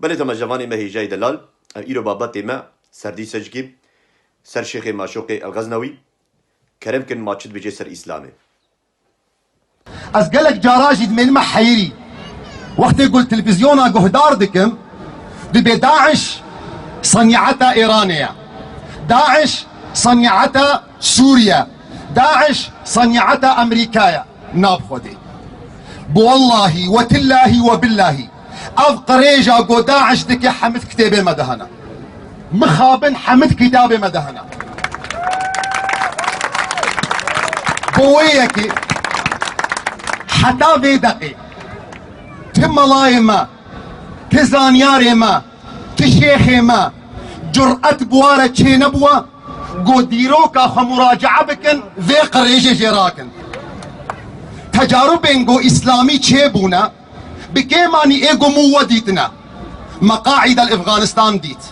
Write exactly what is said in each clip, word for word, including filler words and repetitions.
Belê temaşevanê me hêjayî delal, ev îro babetê me ser dî secikî, ser Şêxê Maşoqê El Xeznewî, kerem kin ma çi dibêje ser Îslamê. Ez gelek cara jî dimênime heyirî. Wextê ku li televîzyona guhdar dikim, dibê DAIŞ senîeta Îranê ye. DAIŞ senîeta Sûriye. DAIŞ senîeta Amerîka ye. Na bi Xwedê. Bi wellahî, we tillahî, we billahî. Ev qirêja ku DAIŞ dike hemid kitêbê me de hene. Mixabin hemid kitabê me de hene. Bo wê yekê heta vê deqê ti melayê me, ti zanyarê me, ti şêxê me curet bi wa re çênebûwe ku dîroka xwe muracae bikin, vê qirêjê jê rakin. Tecarubên ku îslamî çêbûne, bi kêmanî ê ku min we dîtine. Me Qaîde li Efxanistan dît.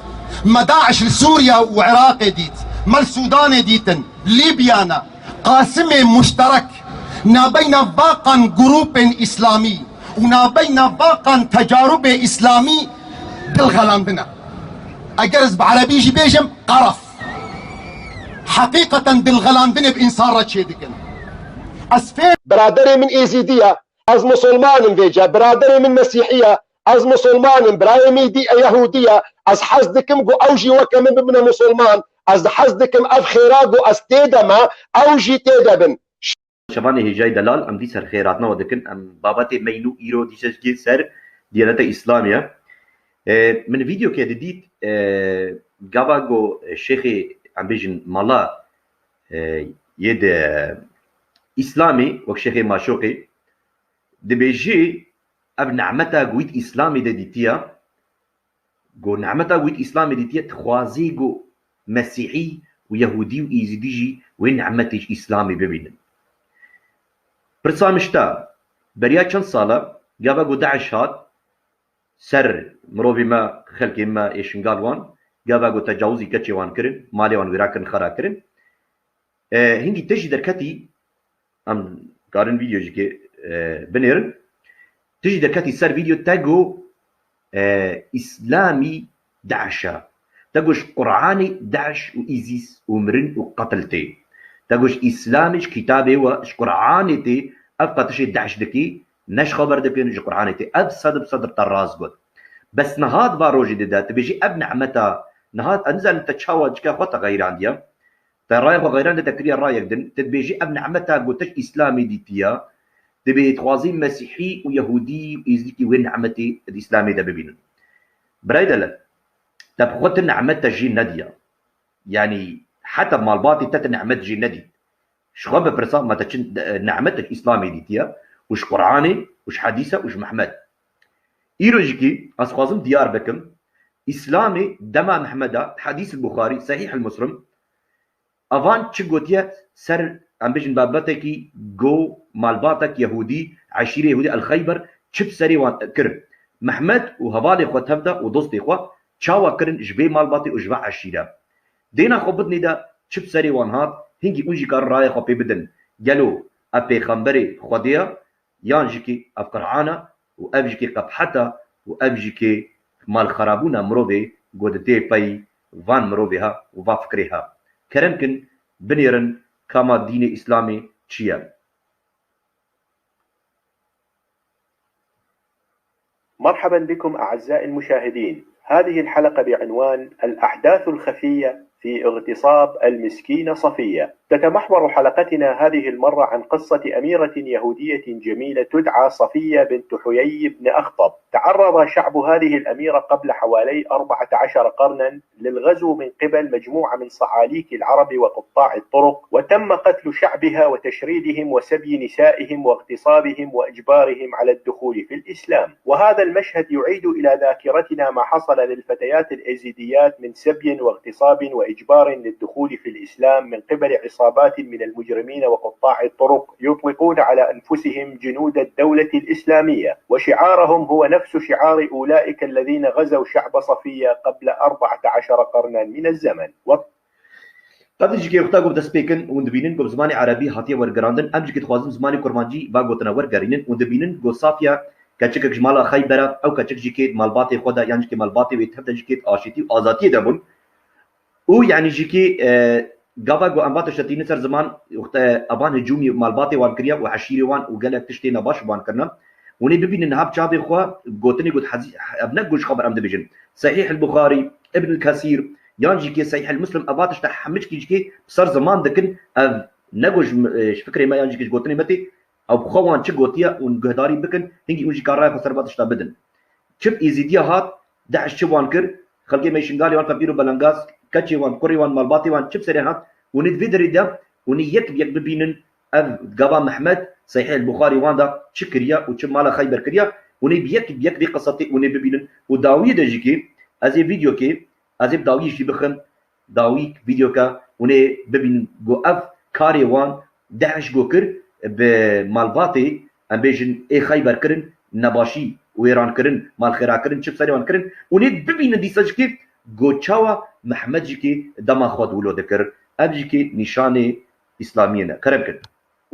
Me DAIŞ li Sûriye û Iraqê dît. Me li Sûdanê dîtin. Lîbya ne. Qasimê muşterek nabeyna vaqan grûpên îslamî û nabeyna vaqan tecarubê îslamî dilxelandine. Eger ez bi erebî jî bêjim, qeref. Heqîqeten dilxelandinê bi însan re çêdikin. Ez fêm Biraderê min Êzîdî ye, ez musulman im vêca. Biraderê min Mesîhî ye, ez musulman im. Birayê min dî Yehûdî ye, ez hez dikim ku ew jî weke min bibine musulman. Ez hez dikim ev xêra ku ez tê de me, ew jî tê de bin. Şevanê hêjayî delal, em dî ser xêratina we dikin. Em babetê me yî nû îro dî secikê ser Diyaneta Îslamî ye. E, min vîdeokê didît, e, gava ku şêxê, em bêjin mala, e, yê di Îslamê, wek şêxê Maşoqê, dibêjî ev nemeta ku wî di Îslamê de dîtiya, ku nemeta ku wî di Îslamê dîtiye, dixwazî ku Mesîhî û Yehûdî û Êzîdî jî wê nemetê ji Îslamê bibînin. Pirsa min ji te, beriya çend sala, gava ku DAIŞ hat, ser mirovî me, xelkê me ê Şingal wan, gava ku tecawizî keçê wan kirin, malê wan wêra kirin, xera kirin. E, hingî te jî derketî, em karin vîdeo jî kê, e, binêrin. Tu jî derketî ser vîdeo te got, e, Îslamî DAIŞ e. Te got ji Quranê DAIŞ û Îzîs û mirin û qetil tê. Te got ji Îslamê, ji kitabê we, ji Quranê tê, ev qetişê DAIŞ dikî, ne ji xwe ber dikin, ji Quranê tê. Ev sed bi sed te rast got. Bes niha di va rojê de de, tu bêjî ev nemeta, niha ez nizanim te çawa çika xwe te xeyrandiye. Te raya xwe xeyran de te kiriye rayek din. Te dibêjî ev nemeta ku te ji Îslamê dîtiya, dibê dixwazî Mesîhî û Yehûdî û Êzidîkî wê nemetê di Îslamê de bibînin. Birayê delal, te bi xwe ti nemet te jê nediya. Yanî heta malbatê te ti nemet jê nedît. Ji xwe bipirsa, ma te çi nemet te ji Îslamê dîtiya û ji Quranê û ji Hedîsa û ji Mehmed. Îro jikî ez xwazim diyar bikim, Îslamê dema Mehmeda, Hedîs el Buxarî, Sehîh el Muslim, Evan çi gotiye ser, em bêjin, babetekî go malbatek Yehûdî, eşîrê Yehûdî El Xeyber çi bi serê wan kir? Mehmed û hevalê xwe tevde û dostê xwe çawa kirin ji vê malbatê û ji vê eşîre? Dêna xwe bidinê de çi bi serê wan hat, hingî ûn jî karin raya xwe pê bidin. Gelo ev pêxemberê Xwedê ye? Yan jikê ev Qur'an e û ev jikê qebhet e û ev jikê malxerabûna mirovê ku ditê pey van mirovê ha û va fikrê ha. Kerem kin binêrin ka ma dînê Îslamê çi ye. مرحبا بكم أعزائي المشاهدين. هذه الحلقة بعنوان الأحداث الخفية في اغتصاب المسكينة صفية. تتمحور حلقتنا هذه المرة عن قصة أميرة يهودية جميلة تدعى صفية بنت حيي بن أخطب. تعرض شعب هذه الأميرة قبل حوالي أربعة عشر قرنا للغزو من قبل مجموعة من صعاليك العرب وقطاع الطرق، وتم قتل شعبها وتشريدهم وسبي نسائهم واغتصابهم وإجبارهم على الدخول في الإسلام. وهذا المشهد يعيد إلى ذاكرتنا ما حصل للفتيات الإيزيديات من سبي واغتصاب وإجبار للدخول في الإسلام من قبل عصابات من المجرمين وقطاع الطرق يطلقون على أنفسهم جنود الدولة الإسلامية، وشعارهم هو نفس شعار أولئك الذين غزوا شعب صفية قبل أربعة عشر قرنا من الزمن. Qedî jikê xwe ta ku bi dest pê kin, hûn dibînin ku bi zimanê erebî hatiye wergerandin, em jikê dixwazin zimanê kurmancî va gotina wergerînin, hûn dibînin ku Safiye keçikek ji mala Xeybera, ew keçik jî kê malbatê xwe de, yan jî kê malbatê wê tev de jî kê aşîtî û azatiyê de bûn. Û yanî jî kê, e, gava ku em va tiştetîne ser ziman, wexte evan hicûmî malbatê wan kiriye û eşîrê wan û gelek tiştê nebaş wan kirine. Hûn ê bibînin niha bi çavê xwe gotinê ku hezî, ev ne ku ji xwe ber em dibêjin. Sehîh el Buxarî, Ibn el Kesîr, yan jî kê Sehîh el Muslim, eva tişte hemû jî kê bi ser ziman dikin, ev ne ku ji, e, ji fikrê me yan jî kê ji gotinê me tê, ew bi xwe wan çi gotiye hûn guhdarî bikin, hingî hûn jî karaya xwe ser va tişta bidin. Çi bi Êzîdiya hat, DAIŞ çi wan kir, xelkê me Şingalê wan, fepîr û belengaz, keçê wan, kurê wan, malbatê wan, çi bi serê hat, hûn ê di vê derê de, hûn ê yek bi yek bibînin, ev gava Mehmed, Sehîh el Buxarî wan da çi kiriye û çi mala Xeyber kiriye, hûn ê bi yek bi yek vê qisatê hûn ê bibînin û dawiyê de jî kê, ez ê vîdeokê, ez ê bi dawiyê jî bixim, dawî vîdeoke hûn ê bibînin ku ev karê wan DAIŞ ku kir bi malbatê, em bêjin, ê Xeyber kirin, nebaşî, wêran kirin, malxêra kirin, çi bi serê wan kirin, hûn ê bibînin dîsa jî kê ku çawa Mehmed jî kê dema xwe di wilo dikir. Ev jî kê nîşanê Îslamiyê ne. Kerem kin.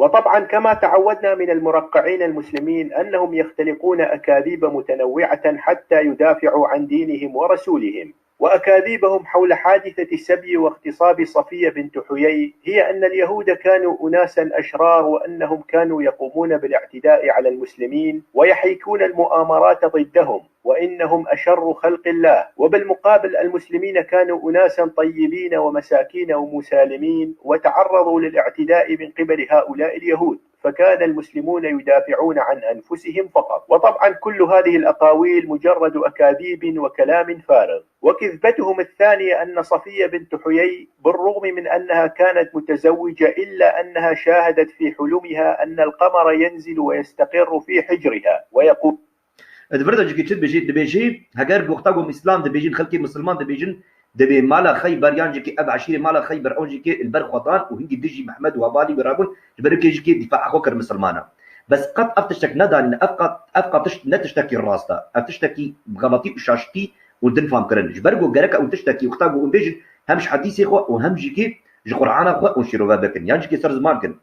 وطبعا كما تعودنا من المرقعين المسلمين أنهم يختلقون أكاذيب متنوعة حتى يدافعوا عن دينهم ورسولهم، وأكاذيبهم حول حادثة سبي واغتصاب صفية بنت حيي هي أن اليهود كانوا أناسا أشرار وأنهم كانوا يقومون بالاعتداء على المسلمين ويحيكون المؤامرات ضدهم، وإنهم أشر خلق الله، وبالمقابل المسلمين كانوا أناسا طيبين ومساكين ومسالمين وتعرضوا للاعتداء من قبل هؤلاء اليهود، فكان المسلمون يدافعون عن أنفسهم فقط. وطبعا كل هذه الأقاويل مجرد أكاذيب وكلام فارغ. وكذبتهم الثانية أن صفية بنت حيي بالرغم من أنها كانت متزوجة إلا أنها شاهدت في حلمها أن القمر ينزل ويستقر في حجرها ويقول Di vir de jî kê çi dibêjî? Dibêjî, heger wexta ku em Îslam dibêjin, xelkê misilman dibêjin, divê mala Xeyber yan jî kê ev eşîrê mala Xeyber, ew jî kê li ber xwe dan û hingî dijî Mehmed û hevalî wê rabûn, ji ber kê jî kê dîfaa xwe kir misilmana. Bes qet ev tiştek nedanîne, ev qet, ev qet tişt ne tiştekî rast e. Ev tiştekî xeletî û şaştî û din fam kirin. Ji ber ku gerek e û tiştekî wexta ku hûn bêjin, hem ji hedîsê xwe û hem jî kê ji Qur'ana xwe hûn şîrove bikin. Yan jî kê ser ziman kin.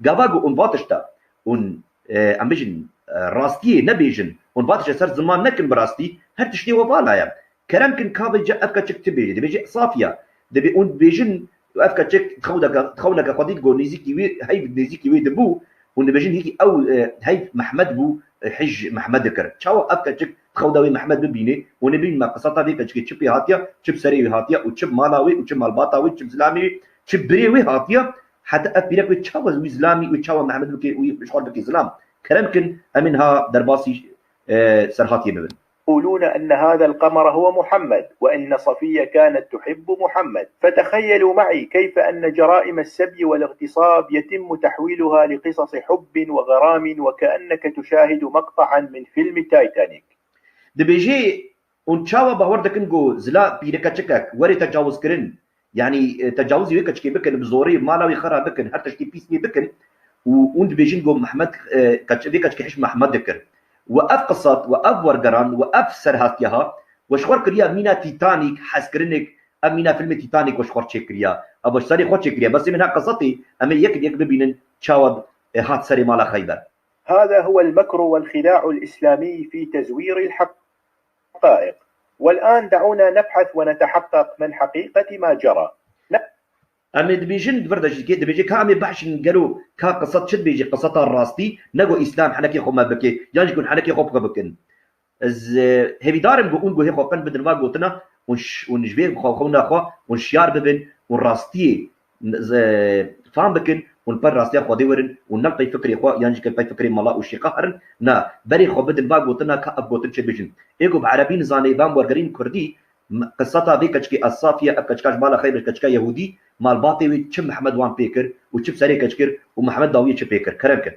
Gava ku hûn va tişta, hûn, e, em bêjin, e, rastiyê nebêjin, hûn va tişta ser ziman nekin bi rastî, her tiştê we vala ye. Kerem kin ka vêca ev keçik çi bêje, dibêje Safiya. Dibê hûn dibêjin ev keçik xewneke, xewneke xwedî ku nêzîkî wê, heyv nêzîkî wê dibû, hûn dibêjin hîkî ew, e, heyv Mehmed bû, e, hij Mehmed dikir. Çawa ev keçik xewda wê Mehmed bibîne, hûn ê bîn me qiseta vê keçikê çi pê hatiye, çi bi serê wê hatiye û çi bi mala wê û çi malbata wê, çi bi zilamê wê, çi birê wê hatiye, heta ev pîrek wê çawa wî zilamî wê çawa Mehmed bike wî ji xwe bike zilam. Kerem kin, em ê niha derbasî, e, serhatiyê bibin. يقولون أن هذا القمر هو محمد، وأن صفية كانت تحب محمد. فتخيلوا معي كيف أن جرائم السبي والاغتصاب يتم تحويلها لقصص حب وغرام وكأنك تشاهد مقطعا من فيلم تايتانيك. Dibêjê, hûn çawa bawer dikin ku zila pîreke çikek were tecawizkirin, yanî, e, tecawizî wê keçikê bikin, bi zorê mala wê xera bikin, her tiştî pîs wê bikin û hûn dibêjin ku Mehmed, e, keç-, vê keçikê hişm Mehmed dikir. We ev qisat, we ev wergeran, we ev serhatiyeha, we ji xwe kiriya mîna Titanic, hezkirinek, ev mîna filmê Titanic we ji xwe çêkiriya. Ev ji serê xwe çêkiriya. Bes ê min ha qisatê, em ê yek bi yek bibînin çawa, e, hat serê mala Xeyber. هذا هو المكر والخداع الإسلامي في تزوير الحقائق. والآن دعونا نبحث ونتحقق من حقيقة ما جرى. Em ê dibêjin, di vir de jî dikê, dibêje ka em ê behşin gelo ka qisat çi dibêje, qisata rastî, ne ku Îslam henekê xwe me bike, yan jî ku henekê xwe bi xwe bikin. Ez, e, hêvîdar im ku hûn guhê xwe qin bidin va gotina, hûn ş-, hûn ji vê xwe, xewna xwe, hûn şiyar bibin, hûn rastiyê, e, fam bikin, hûn per rastiya Xwedê werin, hûn ne pey fikrê xwe, yan jî ke pey fikrê mala û şêxa herin, na, berê xwe bidin va gotina ka ev gotin çi bêjin. Ê ku bi erebî nizanê, van wergerîn kurdî, m-, qiseta vê keçikê Esafiye, ev keçika ji mala Xeyber, keçika Yehûdî, malbatê wê çi Mehmed wan pê kir û çi bi serê keçik kir û Mehmed dawiyê çi pê kir. Kerem kin.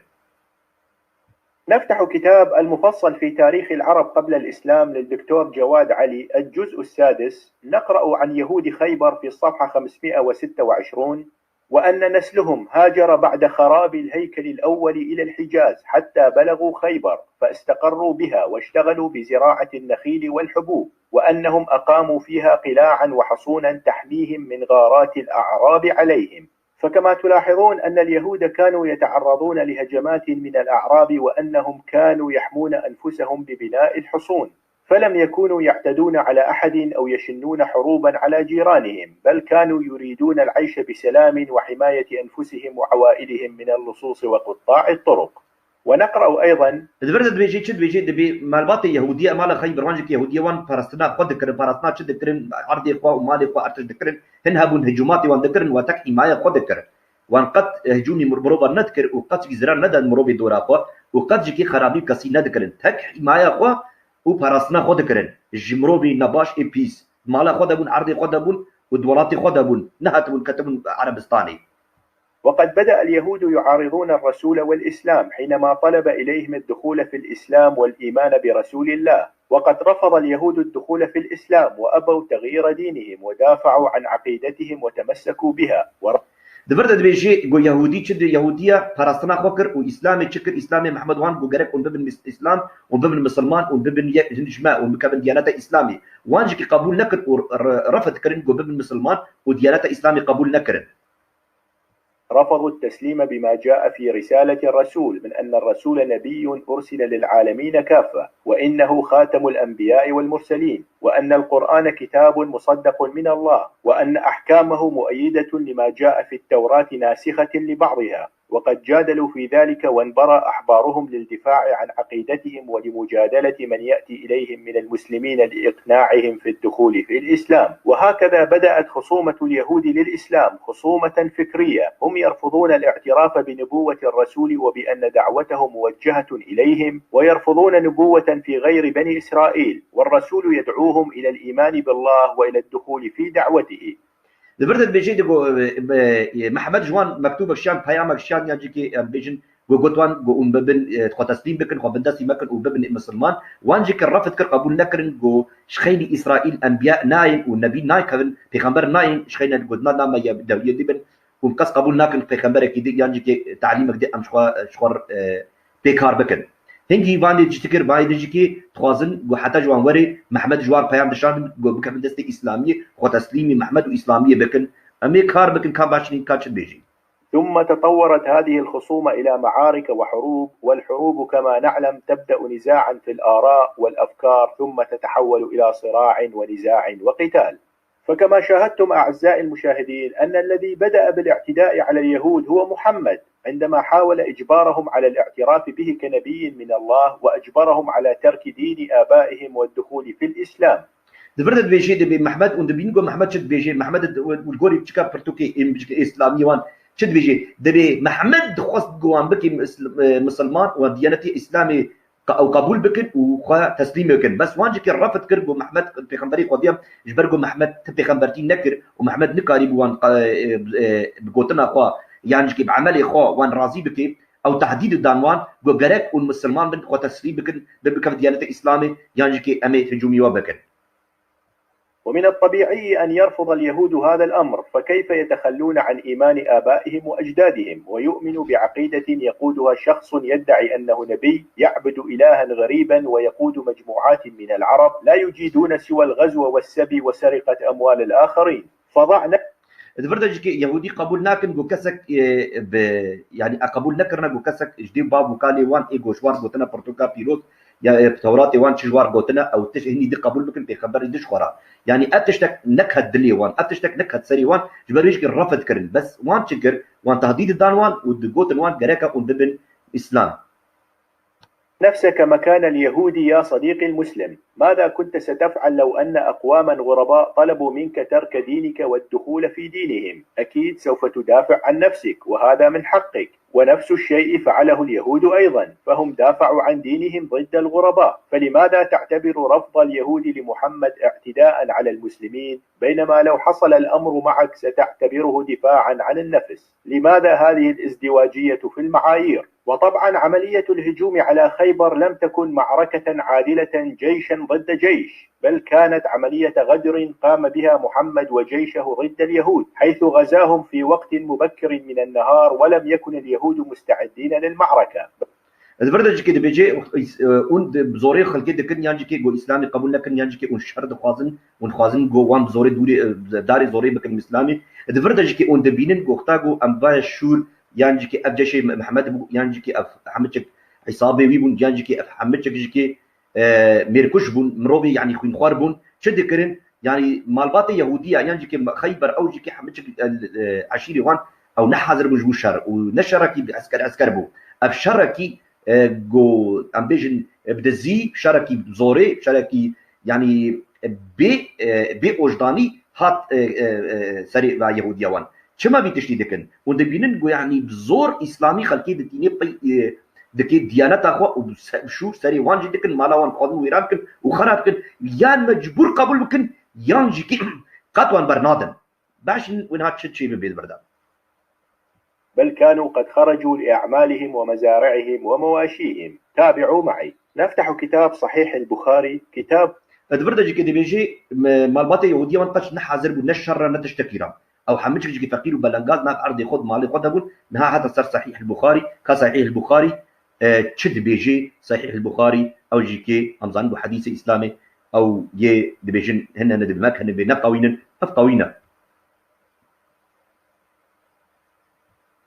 نفتح كتاب المفصل في تاريخ العرب قبل الإسلام للدكتور جواد علي، الجزء السادس، نقرأ عن يهود خيبر في الصفحة خمسمائة وستة وعشرون: وأن نسلهم هاجر بعد خراب الهيكل الأول إلى الحجاز حتى بلغوا خيبر فاستقروا بها واشتغلوا بزراعة النخيل والحبوب، وأنهم أقاموا فيها قلاعا وحصونا تحميهم من غارات الأعراب عليهم. فكما تلاحظون أن اليهود كانوا يتعرضون لهجمات من الأعراب، وأنهم كانوا يحمون أنفسهم ببناء الحصون، فلم يكونوا يعتدون على أحد أو يشنون حروبا على جيرانهم، بل كانوا يريدون العيش بسلام وحماية أنفسهم وعوائلهم من اللصوص وقطاع الطرق. ونقرأ أيضا. Di vir de dibêjê çi dibêjê? Dibê malbatê Yehûdiye, mala xwe yî bi roncekî Yehûdiye wan parastina xwe dikirin, parastina çi dikirin? Erdê xwe û malê xwe artêş dikirin. Hin hebûn hicûmatê wan dikirin, we tek hîmaya xwe dikir. Wan qet hicûmî mir-, mirova nedikir û qet jî zirar neden mirovê dora xwe û qet jî kê xerabî bi kesî nedikirin. Tek hîmaya xwe û parastina xwe dikirin. Ji mirovî nebaş ê pîs. Mala xwe de bûn, erdê xwe de bûn û di welatê xwe de bûn. Nehatibûn, ketibûn Erebistanê. وقد بدأ اليهود يعارضون الرسول والإسلام حينما طلب إليهم الدخول في الإسلام والإيمان برسول الله، وقد رفض اليهود الدخول في الإسلام وأبوا تغيير دينهم ودافعوا عن عقيدتهم وتمسكوا بها. Di vir de dibêjê, got, Yehûdî çi di Yehûdiya parastina xwe kir û Îslamê çi kir? Îslamê Mehmed wan got gerek hûn bibin mis-, Îslam û bibin misilman û bibin ye-, hin ji me û bikevin diyaneta Îslamê. Wan jî kî qebûl nekir û re-, refd kirin, got bibin misilman û diyaneta Îslamê qebûl nekirin. رفضوا التسليم بما جاء في رسالة الرسول من أن الرسول نبي أرسل للعالمين كافة، وإنه خاتم الأنبياء والمرسلين، وأن القرآن كتاب مصدق من الله، وأن أحكامه مؤيدة لما جاء في التوراة ناسخة لبعضها، وقد جادلوا في ذلك وانبرى أحبارهم للدفاع عن عقيدتهم ولمجادلة من يأتي إليهم من المسلمين لإقناعهم في الدخول في الإسلام. وهكذا بدأت خصومة اليهود للإسلام، خصومة فكرية. هم يرفضون الاعتراف بنبوة الرسول وبأن دعوته موجهة إليهم، ويرفضون نبوة في غير بني إسرائيل، والرسول يدعوهم إلى الإيمان بالله وإلى الدخول في دعوته. Di vir de dibêjê digo, e, e, Mehmed ji wan mektûbek şiyan, peyamek şiyan, yan jî kê em bêjin, go got wan, go hûn bibin, e, xwe teslîm bikin, xwe bindestî mekin û bibin misilman. Wan jî kir refd kir, qebûl nekirin, go ji xeynî Îsraîl enbiya nayên û nebî nakevin, pêxember nayên, ji xeyne gotina na me ye dewiyê dibin û kes qebûl nakin pêxemberekî di, yan jî kê talîmek di em ji xwe, ji xwe, e, pê kar bikin. Hingî van dê ji tikir, van dê jikê dixwazin ku heta ji wan werê Mehmed ji wan peyam dişandin ku bikevin destê Îslamiyê, xwe teslîmî Mehmed û Îslamiyê bikin. Em ê kar bikin, ka baş nîn, ka çi dibêjî. ثم تطورت هذه الخصومة إلى معارك وحروب، والحروب كما نعلم تبدأ نزاعا في الآراء والأفكار، ثم تتحول إلى صراع ونزاع وقتال. فكما شاهدتم أعزائي المشاهدين أن الذي بدأ بالاعتداء على اليهود هو محمد عندما حاول إجبارهم على الاعتراف به كنبي من الله وأجبرهم على ترك دين آبائهم والدخول في الإسلام. Di vir de dibêjê dibê Mehmed û dibîn ku Mehmed çi dibêjê. Mehmed di, û, û gorî biçika pirtûkê ên biçika Îslamiyê wan çi dibêjê. Dibê Mehmed dixwest ku wan bikî mis-, e, misilman û diyanetê Îslamê qa-, ew qebûl bikin û xwe teslîm bikin. Bes wan jî kê refd kir, got Mehmed pêxemberî Xwedê ye, ji ber ku Mehmed ti pêxembertî nekir û Mehmed nikarîbû wan qa-, e, e, bi gotina xwe yan jî kê bi emelê xwe wan razî bike, ew tehdîd dan wan, got gerek hûn misilman bin, xwe teslîm bikin, bin bikevin diyaneta Îslamê, yan jî kê em ê hicûmî we bikin. ومن الطبيعي أن يرفض اليهود هذا الأمر، فكيف يتخلون عن إيمان آبائهم وأجدادهم ويؤمنوا بعقيدة يقودها شخص يدعي أنه نبي يعبد إلها غريبا ويقود مجموعات من العرب لا يجيدون سوى الغزو والسبي وسرقة أموال الآخرين. فضعنا Di vir de jî kê Yehûdî qebûl nakin ku kesek, e, bi, yanî e qebûl nekirine ku kesek ji dê bav û kalê wan ê ku ji wan gotine pirtûka pîroz, ya, e, Tewratê wan çi ji wan gotine, ew tişt hinî di qebûl bikin, pêxemberî di ji xwe re. Yanî ev tiştek neket dilê wan, ev tiştek neket serê wan, ji ber wê jî kê refd kirin. Bes wan çi kir? Wan tehdîd dan wan û digotin wan gereke hûn bibin Îslam. نفسك مكان اليهودي يا صديقي المسلم. ماذا كنت ستفعل لو أن أقواما غرباء طلبوا منك ترك دينك والدخول في دينهم؟ أكيد سوف تدافع عن نفسك، وهذا من حقك. ونفس الشيء فعله اليهود أيضا، فهم دافعوا عن دينهم ضد الغرباء. فلماذا تعتبر رفض اليهود لمحمد اعتداء على المسلمين، بينما لو حصل الأمر معك ستعتبره دفاعا عن النفس؟ لماذا هذه الازدواجية في المعايير؟ وطبعا عملية الهجوم على خيبر لم تكن معركة عادلة جيشا ضد جيش، بل كانت عملية غدر قام بها محمد وجيشه ضد اليهود، حيث غزاهم في وقت مبكر من النهار ولم يكن اليهود مستعدين للمعركة. Di vir de jî kê dibêje, e, hûn di, bi zorê xelkê dikin, yan jî kê ku Îslamê qebûl nekin, yan jî kê hûn şer dixwazin, hûn dixwazin ku wan bi zorê dûrê, e, darê zorê bikin Îslamê. Di vir de jî kê hûn dibînin ku wexta ku em vaya şûr, yan jî kê ev ceşê Mehmed bû, yan jî kê ev hemiçik hesabê wî bûn, yan jî kê ev hemiçik jî kê, e, mêrkuş bûn, mirovê, yanî xwînxwar bûn, çi dikirin? Yanî malbatê Yehûdiya, yan jî kê Xeyber, ew jî kê hemiçik, e, e, eşîrê wan, ew ne hazir bûn ji bo şer û ne şerekî bi esker esker bû. Ev şerekî, e, ku em bêjin, e, bi dizî, şerekî zorê, şerekî, yanî, e, bê, e, bê ojdanî hat, e, e, e, serê va Yehûdiya wan. Çima vî tiştî dikin? Hûn dibînin ku, yanî, bi zor Îslamî xelkê ditînê pey, e, dikê diyaneta xwe û bi se-, bi şûr serê wan jî dikin, mala wan dixwazin wêran bikin û xera bikin, yan mecbûr qebûl bikin, yan jî kê qet wan bernadin. Baş in, win hat çi çêbibê li vir de. بل كانوا قد خرجوا لأعمالهم ومزارعهم ومواشيهم. تابعوا معي. نفتح كتاب صحيح البخاري، كتاب Di vir de jî kê dibêje, me-, malbatê Yehûdiya wan qet ne hazir bû, ne şer re, ne tiştekî re. Ew hemû çik jî feqîr û belengaz nav erdê xwe, malê xwe de bûn, niha hate ser Sahîh el-Buxarî, ka Sahîh el-Buxarî, e, çi dibêje Sahîh el-Buxarî, ew jî kê em zanin ku hedîsê Îslamê, ew yê dibêjin hine ne dibe mek, hine bê neqewînin, ev qewî ne.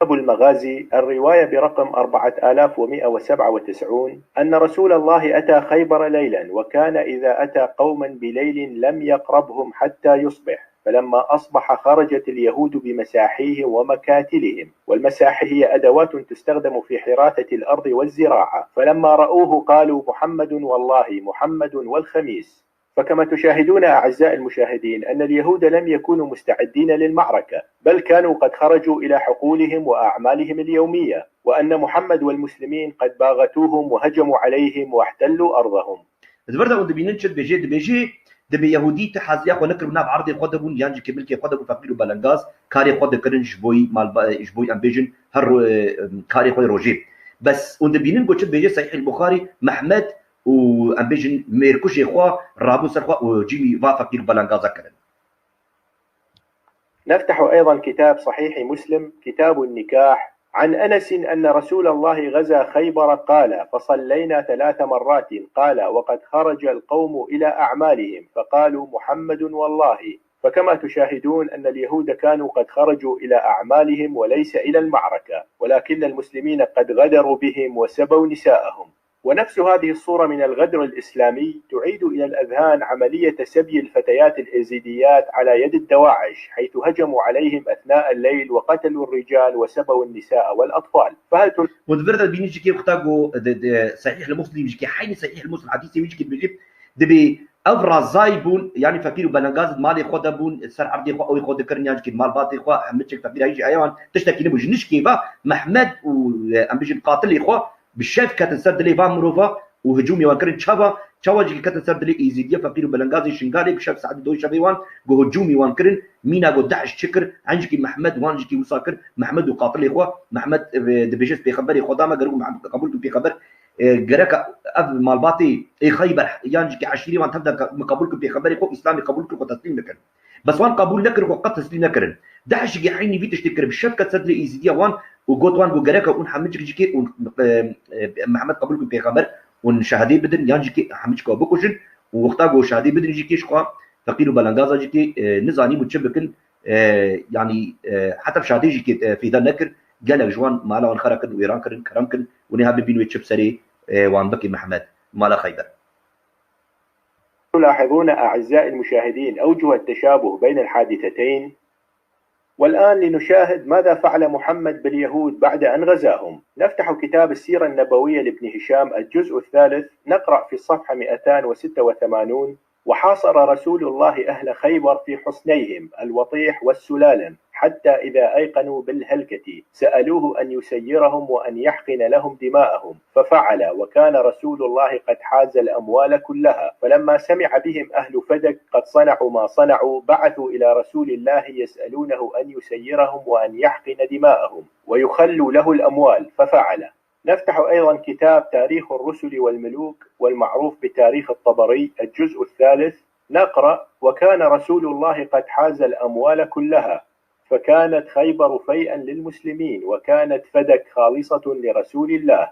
أبو المغازي، الرواية برقم أربعة آلاف ومائة وسبعة وتسعون، أن رسول الله أتى خيبر ليلا، وكان إذا أتى قوما بليل لم يقربهم حتى يصبح، فلما أصبح خرجت اليهود بمساحيهم ومكاتلهم، والمساحي هي أدوات تستخدم في حراثة الأرض والزراعة، فلما رأوه قالوا: محمد والله، محمد والخميس. فكما تشاهدون أعزائي المشاهدين أن اليهود لم يكونوا مستعدين للمعركة، بل كانوا قد خرجوا إلى حقولهم وأعمالهم اليومية، وأن محمد والمسلمين قد باغتوهم وهجموا عليهم واحتلوا أرضهم. Di vir de hûn dibînin çi dibêje? Dibêje, dibê Yehûdî ti haziya xwe nekiribû nav erdê xwe de bûn, yan jî kê milkê xwe de bû feqîr û belengaz, karê xwe dikirin ji bo malba-, ji bo em bêjin her ro-, e, karê xwe rojê. Bes hûn dibînin ku çi dibêje Sahîh el-Buxarî, Mehmed û em bêjin mêrkuşê xwe rabû ser xwe û hicûmî va feqîr û belengaza kirin. نفتح أيضا كتاب صحيح مسلم، كتاب النكاح، عن أنس أن رسول الله غزا خيبر، قال: فصلينا ثلاث مرات، قال: وقد خرج القوم إلى أعمالهم، فقالوا: محمد والله. فكما تشاهدون أن اليهود كانوا قد خرجوا إلى أعمالهم وليس إلى المعركة، ولكن المسلمين قد غدروا بهم وسبوا نساءهم. ونفس هذه الصورة من الغدر الإسلامي تعيد إلى الأذهان عملية سبي الفتيات الإيزيديات على يد الدواعش، حيث هجموا عليهم أثناء الليل وقتلوا الرجال وسبوا النساء والأطفال. فهل تل- Hûn di vir de dibînin jî kê wexta ku di, di Sahîh li Muslim jî kê, heynî Sahîh li Muslim hedîsê wî jî kê dibêje, dibê ev razayî bûn, yanî feqîr û belengaz di malê xwe de bûn, ser erdê xwe ew ê xwe dikirin, yan jî kê malbatê xwe, hemû çek feqîr heyî jî eyawan tiştekî nebû. Ji nişkê ve Mehmed û, e, em bijin qatilê xwe bi şev ketin ser dilê van mirova û hicûmê wan kirin. Çawa? Çawa jî ketin ser dilê Êzîdiya feqîr û belengazê Şingalê bi şev saetê doyê şevê wan ku hicûmê wan kirin, mîna ku DAIŞ çi kir, encikî Mehmed wan jî kî wisa kir, Mehmed û qatilê xwe, Mehmed, e, dibêje ez pêxemberê Xweda me, gero ku Mehmed qebûl kir pêxember, e, gereka ev malbatê ê Xeyber yan jî kî eşîrê wan tev de min qebûl kir pêxemberê xwe, Îslamê qebûl kir xwe teslîm bikin. Bes wan qebûl nekirin, xwe qet teslîm nekirin. DAIŞ jî heynî vî tiştê kir, bi şev ket ser dilê Êzîdiya wan û got wan ku gereka hûn hemicik jî kê û, e, e, Mehmed qebûl bikin pêxember û şehadê bidin, yan jî kê hemicika bikujin û wexta ku şehadê bidin jî kê ji xwe feqîr û belengaza jî kê, e, nizanî bû çi bikin, e, yanî, e, heta şehadê jî kê, e, fêda nekir, gelek ji wan mala wan xera kirin û wêran kirin, kerem kirin û nê ha bibîn wê çi bi serê, e, wan bikê Mehmed, mala Xeyber. تلاحظون أعزائي المشاهدين أوجه التشابه بين الحادثتين؟ والآن لنشاهد ماذا فعل محمد باليهود بعد أن غزاهم. نفتح كتاب السيرة النبوية لابن هشام، الجزء الثالث، نقرأ في الصفحة مئتان وستة وثمانون: وحاصر رسول الله أهل خيبر في حصنيهم الوطيح والسلالم، حتى إذا أيقنوا بالهلكة سألوه أن يسيرهم وأن يحقن لهم دماءهم، ففعل، وكان رسول الله قد حاز الأموال كلها، فلما سمع بهم أهل فدك قد صنعوا ما صنعوا، بعثوا إلى رسول الله يسألونه أن يسيرهم وأن يحقن دماءهم، ويخلوا له الأموال، ففعل. نفتح أيضا كتاب تاريخ الرسل والملوك، والمعروف بتاريخ الطبري، الجزء الثالث، نقرأ: وكان رسول الله قد حاز الأموال كلها، فكانت خيبر فيئا للمسلمين، وكانت فدك خالصة لرسول الله،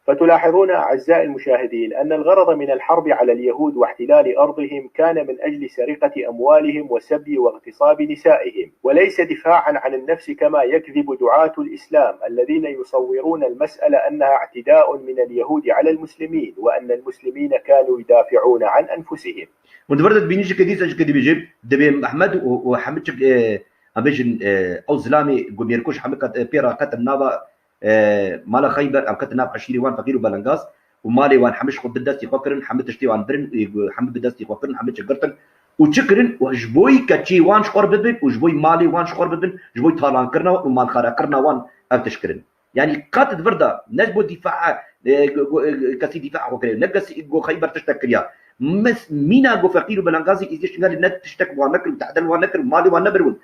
فتلاحظون أعزائي المشاهدين أن الغرض من الحرب على اليهود واحتلال أرضهم كان من أجل سرقة أموالهم وسبي واغتصاب نسائهم، وليس دفاعا عن النفس كما يكذب دعاة الإسلام الذين يصورون المسألة أنها اعتداء من اليهود على المسلمين وأن المسلمين كانوا يدافعون عن أنفسهم. Hûn di vir de dibînin jike dîsa jike dibêje, dibê Mehmed û, û hemî çik, e, em bêjin, e, ew zilamê ku mêrkuş hemî ket, e, pê re ketin nava, e, mala Xeyber, em ketin nav eşîrê wan feqîr û belengaz û malê wan hemî ji xwe bi destî xwe kirin, hemî tiştê wan birin, e, hemî bi destî xwe kirin, hemî çi girtin û çi kirin û ji boyî keçê wan ji xwe re bibin û ji boyî malê wan ji xwe re bibin, ji boyî talankirina wan û malxarakirina wan ev tişt kirin. Yanî qet di vir de ne ji bo dîfaa, e, go-, go-, e, kesî dîfaa xwe kiriye, ne kesî go Xeyber tiştek kiriya. Mes-, mîna go feqîr û belengazî Êzî Şingalî ne tiştek wan nekir û tehdel wan nekir û malê wan nebir wan.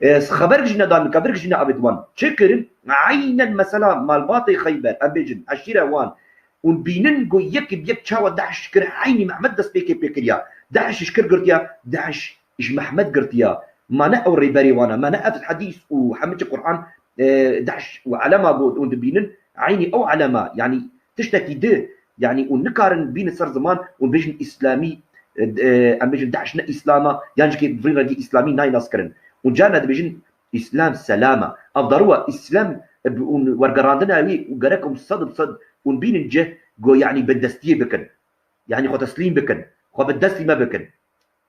E, xeber jî nedan, xeber jî neavêt wan. Çi kirin? Eynen mesela malbatê Xeyber, em bêjin, eşîre wan. Hûn bînin go yek bi yek çawa DAIŞ kir, eynî Mehmed destpêkê pê kiriya. DAIŞ ji kir girtiya, DAIŞ ji Mehmed girtiya. Ma ne ew rêberê wan e, ma ne ev hedîs û hemî çi Quran, e, DAIŞ û elema got hûn dibînin, eynî ew elema, yanî tiştekî di, yanî hûn nikarin bînin ser ziman û bêjin îslamî, e, e, em bêjin DAIŞ ne îslam e, yan jî kê bi vî rengî îslamî nayê naskirin. Hûn carna dibêjin îslam selam e. Ev daru e, îslam, e, bi hûn wergerandina wî û gerek hûn sed bi sed hûn bînin cih, go yanî bindestiyê bikin. Yanî xwe teslîm bikin. Xwe bi destî me bikin.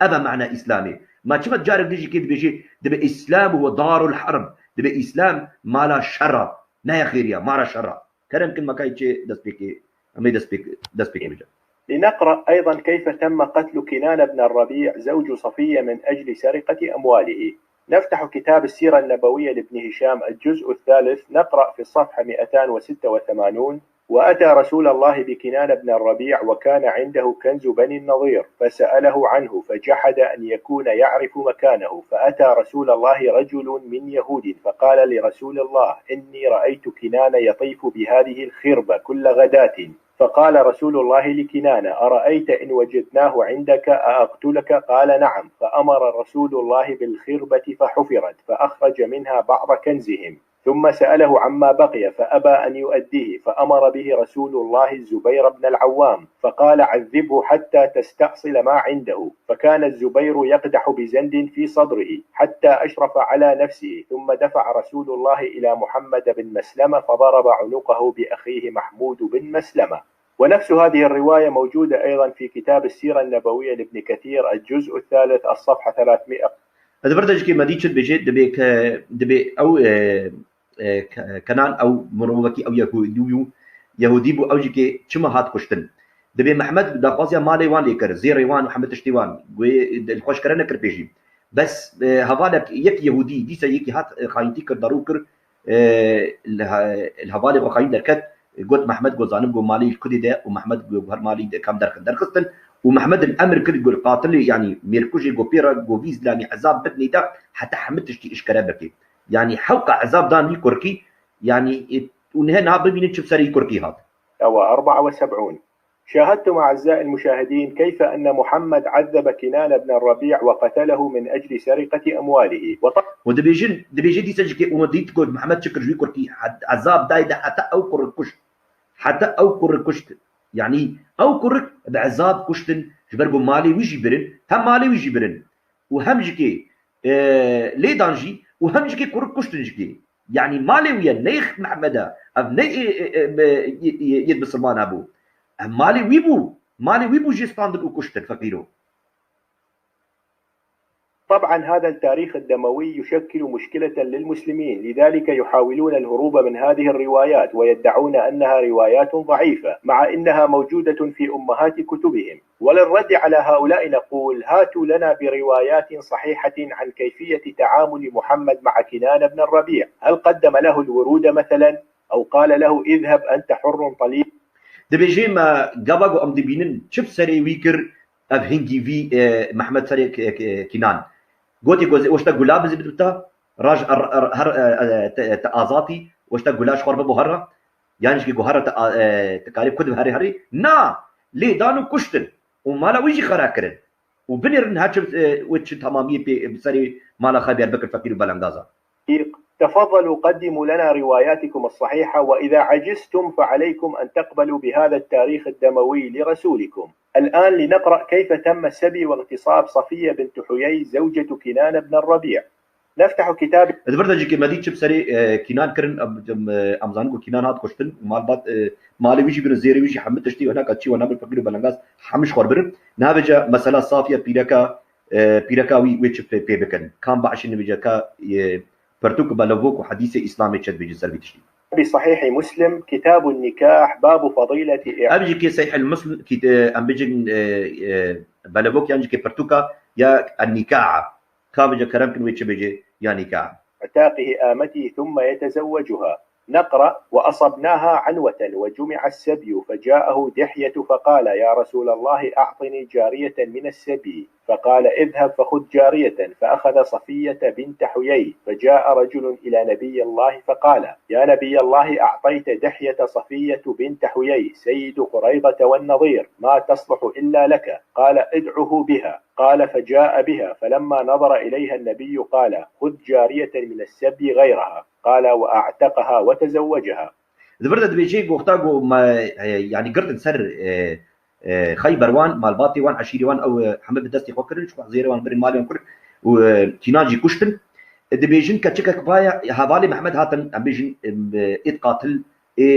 Ev e mana Îslamê. Ma çima carek din jî kê dibêjê, dibe Îslam huwe darul herb. Dibe Îslam mala şer e. Ne ya xêrî ye, mala şer e. Kerem kin me kayê çê destpêkê, em ê destpêk, destpêkê bikin. لنقرأ أيضا كيف تم قتل كنانة بن الربيع زوج صفية من أجل سرقة أمواله. نفتح كتاب السيرة النبوية لابن هشام الجزء الثالث، نقرأ في الصفحة مئتان وستة وثمانون: وأتى رسول الله بكنانة بن الربيع وكان عنده كنز بني النضير، فسأله عنه فجحد أن يكون يعرف مكانه، فأتى رسول الله رجل من يهود فقال لرسول الله: إني رأيت كنانة يطيف بهذه الخربة كل غداة. فقال رسول الله لكنانة: أرأيت إن وجدناه عندك أأقتلك؟ قال: نعم. فأمر رسول الله بالخربة فحفرت، فأخرج منها بعض كنزهم، ثم سأله عما بقي فأبى أن يؤديه، فأمر به رسول الله الزبير بن العوام، فقال: عذبه حتى تستأصل ما عنده. فكان الزبير يقدح بزند في صدره حتى أشرف على نفسه، ثم دفع رسول الله إلى محمد بن مسلمة فضرب عنقه بأخيه محمود بن مسلمة. ونفس هذه الرواية موجودة أيضا في كتاب السيرة النبوية لابن كثير الجزء الثالث الصفحة ثلاثمائة. Ez vir de jikê me dî çi dibêje, dibê ke, dibê ew, e, e, ke-, Kenan ew mirovekî ew Yehûdî bû, Yehûdî bû, ew jikê çima hat kuştin? Dibê Mehmed daxwaziya malê wan lê kir, zêrê wan û hemî tiştê wan. Guhê, e, xweş kere nekir pê jî. Bes, e, hevalek yek Yehûdî, dîsa yekî hat, e, xayîntî kir, darû kir, e, li he-, li hevalê xwe xayîn derket, got Mehmed, got zanim, got malê li kudê de û Mehmed got her malî de kam derxin, derxistin û Mehmed li emir kir, got qatilê, yanî mêrkujê, got pê re, got vî zilamî ezab bidinê de heta hemî tiştî işkere bike. Yanî hewqa ezab dan vî kurkî, yanî, e, û nihe niha bibînin çi bi serê kurkî hat. أو أربعة وسبعون. شاهدتم أعزائي المشاهدين كيف أن محمد عذب كنانة بن الربيع وقتله من أجل سرقة أمواله. وط- Û dibêjin, dibêje dîsa jikê û dît got Mihemed çi kir ji wî kurkî, het-, ezab dayê de heta ew kurik kuşt. Heta ew kurik kuşt. Yanî ew kurik bi ezab kuştin, ji ber ku malê wî jî birin, hem malê wî jî birin. Û hem jikê, e, lê dan jî û hem jikê kurik kuştin jikê. Yanî malê wî ye, ne yê Mihemed e. Ev ne yê, e, e, e, yê, yê, yê misilmana bû. Ev malê wî bû. Malê wî bû jê standin û kuştin feqîro. طبعا هذا التاريخ الدموي يشكل مشكلة للمسلمين، لذلك يحاولون الهروب من هذه الروايات ويدعون أنها روايات ضعيفة، مع إنها موجودة في أمهات كتبهم. وللرد على هؤلاء نقول: هاتوا لنا بروايات صحيحة عن كيفية تعامل محمد مع كنانة بن الربيع، هل قدم له الورود مثلا؟ أو قال له: اذهب أنت حر طليق؟ Dibêjê me gava ku em dibînin çi bi serê wî kir, ev hingî vî, e, Mehmed serê K-, K-, Kînan. Gotê ku ez ê wişta gula bizî bidibta, raj er-, er-, her, e, e, te, te azatî, wişta gula ji xwe re bibo herre. Yan jî ku herre te a-, e, te karê ku dibe herê herê. Na! Lê dan û kuştin. Û mala wî jî xera kirin. Û binêrin her çi, e, wê çi temamiyê pê bi serê mala Xeber bikir feqîr û belengaza. تفضلوا قدموا لنا رواياتكم الصحيحة، وإذا عجزتم فعليكم أن تقبلوا بهذا التاريخ الدموي لرسولكم. الآن لنقرأ كيف تم سبي واغتصاب صفية بنت حيي زوجة كنانة بن الربيع. نفتح كتاب. Di vir de jî ke me dî çi bi serê, e, Kînan kirin, em, em, e, em zanin ku Kînan hat kuştin, malbat, e, malê wî jî birin, zêrê wî jî, hemû tiştî, hena ka çi we nabir feqîr û belengas, hemû ji xwe birin. Niha vêca mesela Safiye pîreka, e, pîreka wî wê çi pê, pê bikin? Kam baxşî nivêce ka, e, pertûk belevok û hedîsê Îslamê çi dibêje ser vî tiştî? بصحيح مسلم، كتاب النكاح، باب فضيلة إعطاء. Ev jî kê Sehîh el Muslim, kî, e, em bêjin, e, e, belevok yan jî kê pertûka ya en-nîkah. Ka vêca kerem kin wê çi bêje ya nîkah. عتاقه أمته ثم يتزوجها. نقرأ: وأصبناها عنوة وجمع السبي، فجاءه دحية فقال: يا رسول الله، أعطني جارية من السبي. فقال: اذهب فخذ جارية. فأخذ صفية بنت حيي. فجاء رجل إلى نبي الله فقال: يا نبي الله، أعطيت دحية صفية بنت حيي سيد قريظة والنضير، ما تصلح إلا لك. قال: ادعه بها. قال: فجاء بها، فلما نظر إليها النبي قال: خذ جارية من السبي غيرها. قال: وأعتقها وتزوجها. Di vir de dibêje, goxta ku me, e, yanî girtin ser, e, e, Xeyber wan, malbatê wan, eşîrê wan, ew, e, hemû bi destê xwe kirin, ji xwe zêrê wan birin, malê wan kirin û, e, Kînan jî kuştin. Dibêjin keçikek vaya, hevalê Mehmed hatin, em bêjin, em, e, êd qatil, ê,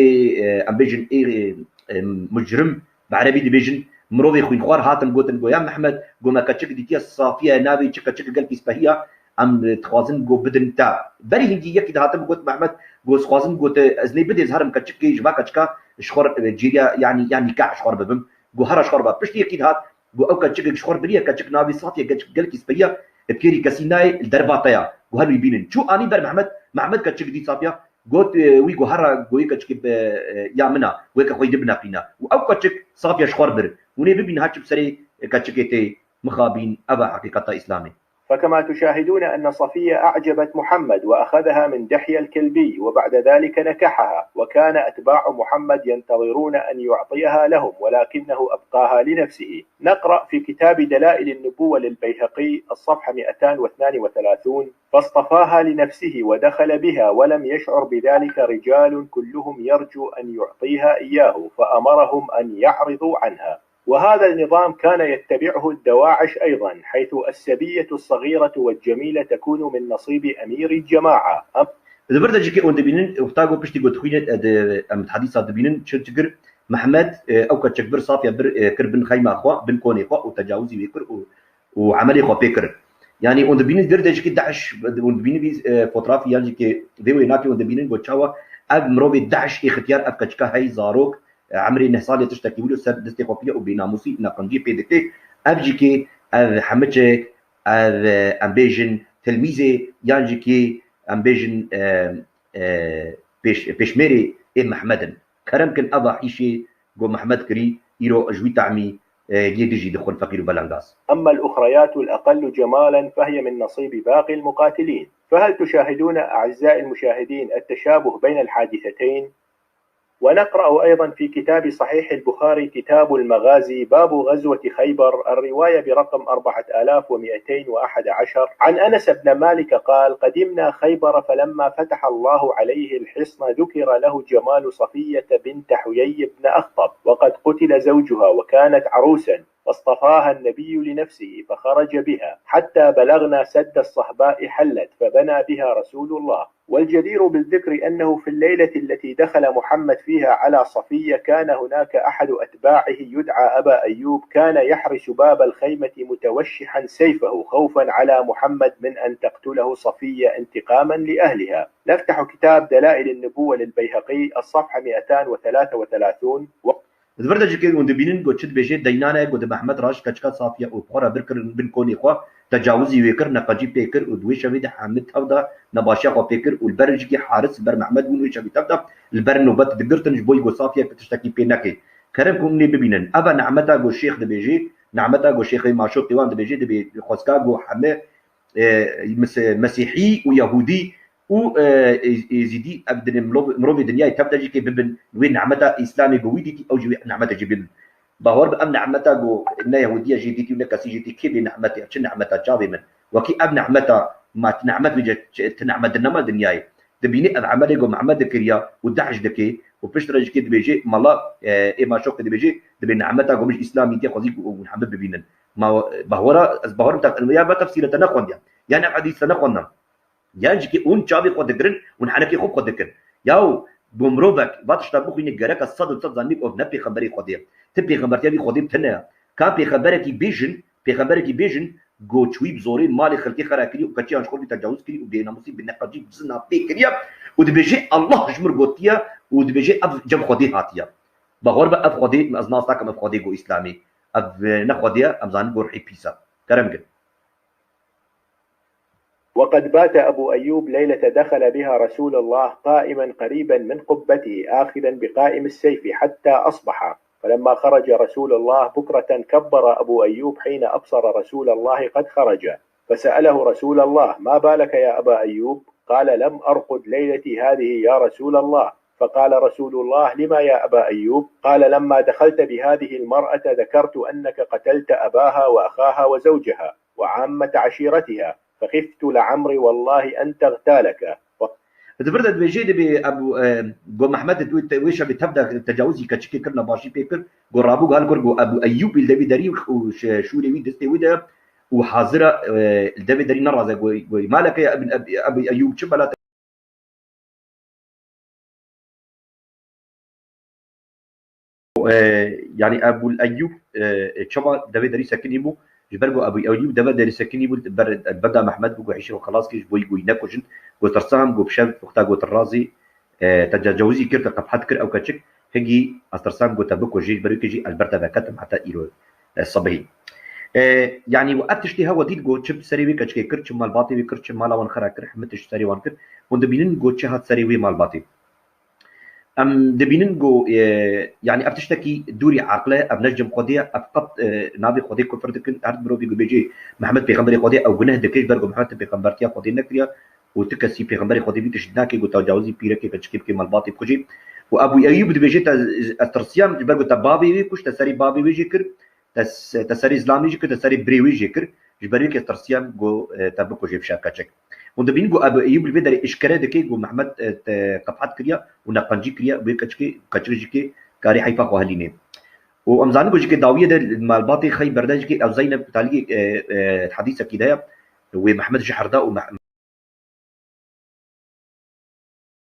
e, em bêjin, ê, e, e, mucrim, bi erebî dibêjin, mirovê xwînxwar hatin gotin, go ya Mehmed, go me keçik dîtiye Safiye, navê çi keçik gelkî spehiya, em, e, dixwazin go bidin te. Berî hingî yekî dihatin got Mehmed, go dixwazin got, e, ez nê bidê, ez herim keçikê, ji va keçika ji xwe re, e, cêriya, yanî, ya nîkah ji xwe re bibim. Go hera ji xwe re ba. Piştî yekî dihat, go ew keçikek ji xwe re biriye, keçik navê Safiye, keçik gelkî spehiya, e, bi kêrî kesî nayê, li derva te ya. Go her wî bînin. Çû anî ber Mehmed, Mehmed keçik dît Safiya, got, e, wî go hera go yê keçikê bi, e, ya min a, weke xweyî di bineqîne. Û ew keçik Safiya ji xwe re bir. Hûn ê bibînin ha çi bi serê keçikê tê mixabîn, ev e heqîqeta Îslamê. فكما تشاهدون أن صفية أعجبت محمد وأخذها من دحية الكلبي، وبعد ذلك نكحها، وكان أتباع محمد ينتظرون أن يعطيها لهم، ولكنه أبقاها لنفسه. نقرأ في كتاب دلائل النبوة للبيهقي، الصفحة مئتان واثنان وثلاثون: فاصطفاها لنفسه ودخل بها، ولم يشعر بذلك رجال كلهم يرجو أن يعطيها إياه، فأمرهم أن يعرضوا عنها. وهذا النظام كان يتبعه الدواعش أيضًا، حيث السبية الصغيرة والجميلة تكون من نصيب أمير الجماعة. Di vir de jî kê hûn dibînin, wexta ku piştî ku dixwîne, e, di, em di hedîsa dibînin, çi dikir, Mehmed, e, ew keçik bir Safiye bir, e, kir bin xeyma xwe, bin konê xwe û tecawizî wê kir û, û emelê xwe pê kir. Yanî hûn dibînin, vir de jî kê DAIŞ, hûn dibînin vî, e, fotrafî yan jî kê vê wênakê hûn dibînin, got çawa ev mirovê DAIŞ ê xitiyar ev keçika hey zarok, e, emrê neh salê tiştekî wilo ser destê xwe pîle û bênamûsî neqencî pê dike. Ev jî kê ev hemiçek, ev, e, em bêjin tilmîzê yan jî kê em bêjin, e, e, pêş-, pêşmêrê ê Mehmed in. Kerem kin eva hîşê go Mehmed kirî, îro ji wî tahmî, e, yê dijî dixwin feqîr û belengaz. أما الأخريات الأقل جمالا فهي من نصيب باقي المقاتلين. فهل تشاهدون أعزائي المشاهدين التشابه بين الحادثتين؟ ونقرأ أيضًا في كتاب صحيح البخاري، كتاب المغازي، باب غزوة خيبر، الرواية برقم أربعة آلاف ومئتين وأحد عشر، عن أنس بن مالك قال: قدمنا خيبر، فلما فتح الله عليه الحصن ذكر له جمال صفية بنت حيي بن أخطب، وقد قتل زوجها وكانت عروسا، فاصطفاها النبي لنفسه فخرج بها حتى بلغنا سد الصهباء حلت، فبنى بها رسول الله. والجدير بالذكر أنه في الليلة التي دخل محمد فيها على صفية كان هناك أحد أتباعه يدعى أبا أيوب، كان يحرس باب الخيمة متوشحا سيفه خوفا على محمد من أن تقتله صفية انتقاما لأهلها. نفتح كتاب دلائل النبوة للبيهقي، الصفحة مئتان وثلاثة وثلاثون. Di vir de jî kê hûn dibînin, got çi dibêje, deynane, got di Mehmed re ji keçika Safiye û xwe re bir kirin bin konê xwe, tecawizî wê kir, neqecî pê kir û di wê şevê de hemî tev de nebaşiya xwe pê kir û li ber jikê haris, li ber Mehmed bûn, wê şevê tev de li ber nobet digirtin, ji bo yî got Safiye tiştekî pê neke. Kerem ku hûn ê bibînin. Eva nehmeta got şêx dibêje, nehmeta got şêxê maşoqê wan dibêje, dibê xwezka got heme e, mis-, Mesîhî û Yahûdî û, e, Ê-, Êzîdî, ev dinê mirov-, mirovê dinyayê tev de jî kê bibin, wê nehmeta Îslamê bi wî dîtî, ew jî wê nehmetê jî bibin. Bawer bi ev nehmeta ku ne Yahûdiya jê dîtî û ne kesî jê dîtî, kê vê nehmetê, çi nehmeta çavê min? Wekî ev nehmeta Ma ti nehmet wî ce, ti nehmet dinema dinyayê. Dibînî ev emelê ku Mehmed dikiriya û dehş dike û piştre jikê dibêje mala, e, ê ma şoqê dibêje, dibê nehmeta ku min ji Îslamî tê xwezî ku hûn hemî bibînin. Ma bahwara, ez bahwarim te, ya me tefsîre te nexwendiya. Yan ev hedîs te nexwendin. Yan jikê hûn çavê xwe digirin, hûn henekê xwe bi xwe dikin. Yaw, bo mirovek, va tişta bixwîne gereka sed û sed zanî ku ev ne pêxemberê Xwedê ye. Ti pêxembertiya vî Xwedê bi tine ye. Ka pêxemberekî bêjin, pêxemberekî bêjin, Go çûyî bi zorê malê xelkê xera kirî û keçiyan ji xwe vî tecawuz kirî û bênamûsî bi neqecî bi zina pê kiriye û dibêje Allah ji min gotiye û dibêje ev cem Xwedê hatiye. Baxwer be ev Xwedê, ez nas nakim ev Xwedê go Îslamê. Ev, e, ne Xwedê ye, em zanin go rihê pîs e. Kerem kin. وقد بات أبو أيوب ليلة دخل بها رسول الله قائما قريبا من قبته آخذا بقائم السيف حتى أصبح، فلما خرج رسول الله بكرة كبر أبو أيوب حين أبصر رسول الله قد خرج، فسأله رسول الله: ما بالك يا أبا أيوب؟ قال: لم أرقد ليلتي هذه يا رسول الله. فقال رسول الله: لم يا أبا أيوب؟ قال: لما دخلت بهذه المرأة ذكرت أنك قتلت أباها وأخاها وزوجها وعامة عشيرتها، فخفت لعمري والله أن تغتالك. Di vir de dibêje dibê Ebû, e, go Mehmed di wê, wê şevê tev de tecawizî keçikê kir, nebaşî pê kir, go rabû gal kir, go Ebû Eyyûb li devê derî û şe-, şûrê wî destê wî de û hazir e, e, li devê derî neraze, go, go, maleke ya Ebû, Ebû, Ebû Eyyûb çi bela te-, e, yanî Ebûl Eyyûb, e, çawa devê derî sekinî bû, ji ber ku Ebû Eyyûb devê derî sekinî bû, ber, benda Mehmed bû, ku hişê xwe xelas kir, ji bo yî ku yî nekujin, ku tirsa hem ku bi şev wexta ku tirazî, e, te tecawizî kir, te qefhet kir ew keçik, hingî ez tirsam ku te bikujî, ji ber wê jî ez ber te veketim heta îro, e, sibehî. E, yanî ev tiştê hewa dît ku çi bi serê wê keçikê kir, çi malbatê wê kir, çi mala wan xera kir, hemî tişt serê wan kir, hûn dibînin ku çi hat serê wê malbatê. Em dibînin ku, e, yanî ev tiştekî dûrî eqil e, ev ne ji cem Xwedê ye, ev qet, e, navê Xwedê kufir dikin. Her mirovî ku bêjê Mihemed pêxemberê Xwedê ye, ew guneh dike, ji ber ku Mihemed ti pêxembertiya Xwedê nekiriye û ti kesî pêxemberê Xwedê bî tişt nake ku tecawizî pîrekê keçikê bike, malbatê bikujê. Û Ebû Eyyûb dibêje te, ez tirsiyam, ji ber ku te bavê wê kuşt, te serê bavê wê jê kir, te s-, te serê zilamê jî kir, te serê birê wê jê kir. Ji ber wê ke tirsiyam ku, e, te bikujê bi şev keçik. Hûn dibînin ku Ebû Eyyûb li vê derê eşkere dike ku Mehmed, e, te qefhet kiriye û neqencî kiriye, wê keçikê, keçik jî ke karê heyfa xwe helînê. Û em zanin ku jî ke dawiyê de li malbatê xey berde jî ke ew Zeyneb talî, e, e, hedîsekî de ye, wê Mehmed ji herda û Meh-,